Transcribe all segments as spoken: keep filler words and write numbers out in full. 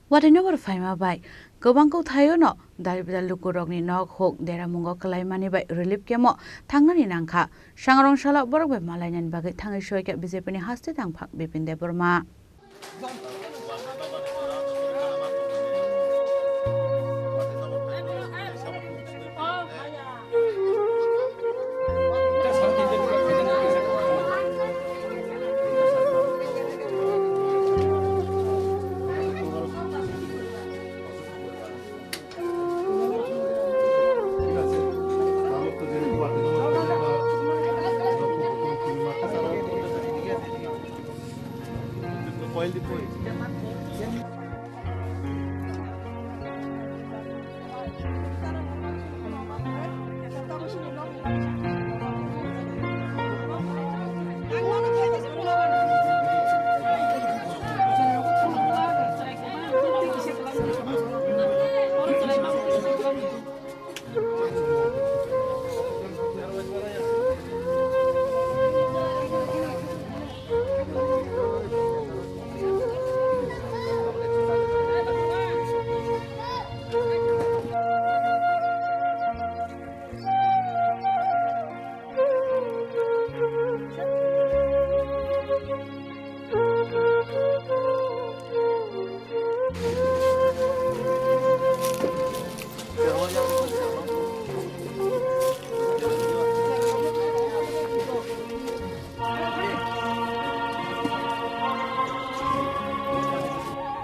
Watwi nokbar phaima bai kwbang kok thaio no dal bidal lukurokni nok huk deramungo kwlaimani bai relief camp o thangnani nangkha. Sangrong salo borok bai malainani bagwi thangwi soikha B J P ni haste tangphang Bipin Debbarma.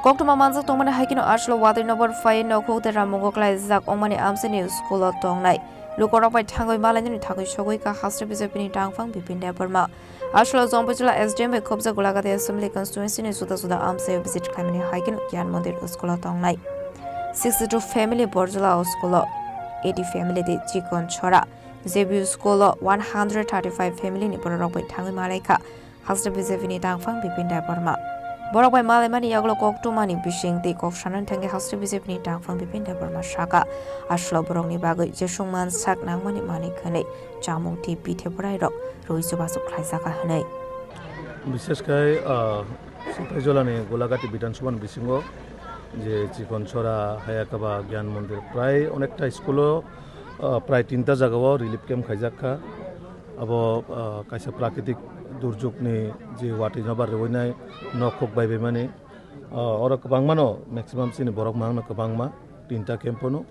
Koktwma manjak tongmani hai kheno aswk watwi nokbar phai nokhuk tei ramungo klaijak wngmani amchaini school o tongnai lukurok bai thangwi malainani thangwi sogwi kha haste B J P ni tangphang Bipin Debbarma. Aswk Jompuijla S D M bai khobjak Golagati Assembly Constituency ni juda juda amchaio visit khlaimani hai kheno Gyan Mandir school o tongnai sixty two family Borjla o school o eighty family tei Chikon Chora J B U school o one hundred thirty five family ni bororok bai thangwi malai kha. Haste B J P ni tangphang Bipin Debbarma. Borok bai malaimani yagulo koktwmani bising tei kok sanani thangwi haste B J P ni tangphang Bipin Debbarma saka, aswk borokni bagwi jeswk mansak nangmani manwi khwnwi chamung tei pithe bwrairok rwi chubachu khlaijak kha hwnwi. Bishesh khai, ah, Sipaijolani Golagati Bidhan Sabha ni bisingo je Chikon Chora, Hayakaba, Gyan Mandir, prai onekta school o, ah, prai tinta jaga o relief camp khaijak kha. Abo, ah, kaisa prakritik durjukni je watwi nobar rwinai nok khuk baibaimani, ah, oro kwbangmano maximum chini borok mangno kwbangma tinta camp-o no.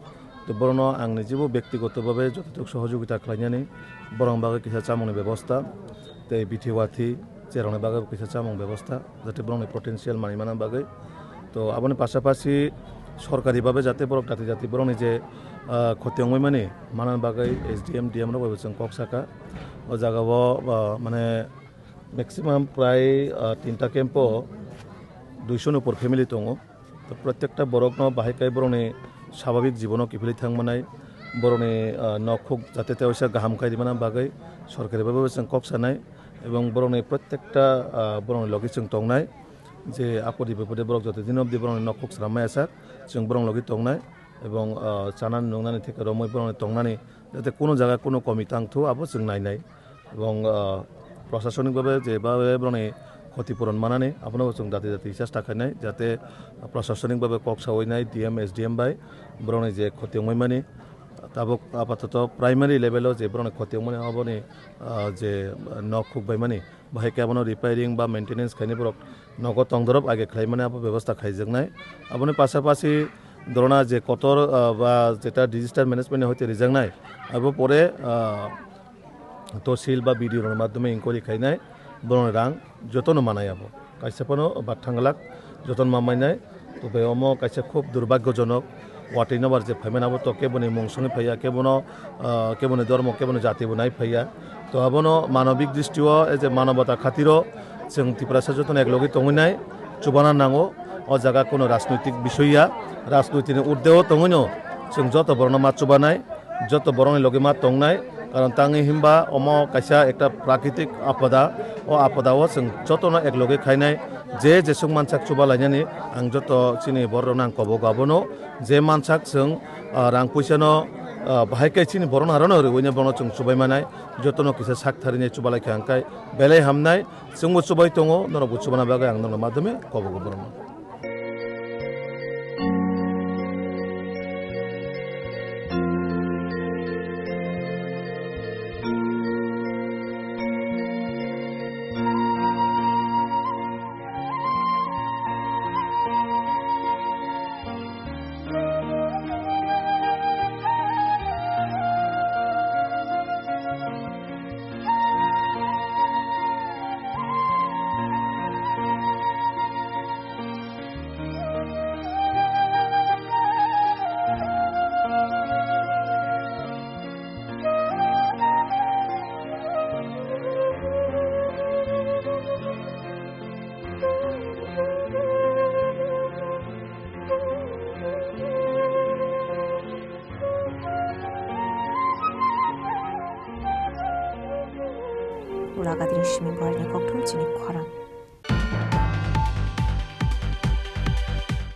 To borokno ang nijibo bektigoto babe jototok sohojogita khlainani, borokni bagwi kisa chamungni bebosta tei bithi wathi cherokni bagwi bo kisa chamung bebosta. Jate borokni potential manwi mana bagwi. To aboni pasapasi sorkari babe jate borok jati jati borokni je, ah, khoti wngwi mani, manani bagwi S D M, D M rok bai bo chwng kok saka. O jaga o, ah, mane maximum prai, ah, tinta camp o duiso ni upor family tongo. To protekta borokno bahai kai borokni sababik jibono kiphilwi thangmanai, borokni, ah, nok khuk jate tewaisa kaham kai rimana bagwi sorkari bai bo chwng kok sanai. Ebong borokni protekta, ah, borokni logi chwng tongnai je apodi bipode borok joto din obdi borokni nok khuk swnam maya sak chwng borokni logi tongnai ebong, ah, chanani nwngnani theke romwi borokni tongnani jate kuno jaga kuno komi tangthu abo chwng nainai ebong, ah, prosasonik babe je babe borokni khoti puron manani abono chwng dati dati chesta khainai jate prosasonik babe kok sawi nai D M S D M bai borokni je khoti wngmani tabuk apatoto primary level o je borokni khoti wngmani aboni, ah, je nok khuk baimani bahai khe abono repairing ba maintenance khainai borok nogo tongdorop age khlaimani abo bebosta khaijaknai. Aboni pasapasi dorona je kotor, ah, ba jeta disaster management ni hoite rijaknai abo pore, ah, tosil ba B D O rokni madhyome inquiry khainai borokni rang jotono manai abo. Kaisa phano ba thanglak joton ma mainai. Tei omo kaisa khub durbagyojonok watwi nobar je phaimani abo to keboni mung songwi phaiya, kebono, ah, keboni dormo, keboni jati bo nai phaiya. To abono manobik dristi o, eh, je manobota khatiro chwng Tiprasa jotono eklogwi tongwi nai chubana nango. O jaga kuno rajnoitik bisoi ya, rajnoitik ni urde o tongwino chwng joto borokno ma chubanai. Joto borokni logi ma tongnai, karon tangwi himba omo kaisa ekta prakritik apada, o apada o chwng jotono eklogi khainai, je jesuk mansak chuba lainani ang joto chini borokno ang kobogo abono, je mansak chwng, ah, rang puisano, ah, bahai khe chini borokno arono rwino bono chwng chubai manai, jotono kisa sak tharini chuba lai kha hwnkhe belai hamnai, chwngbo chubai tongo, norokbo chubana bagwi ang norokno madhyome kobogo borokno. Lagadri simi boyarni kokthum chini khorang.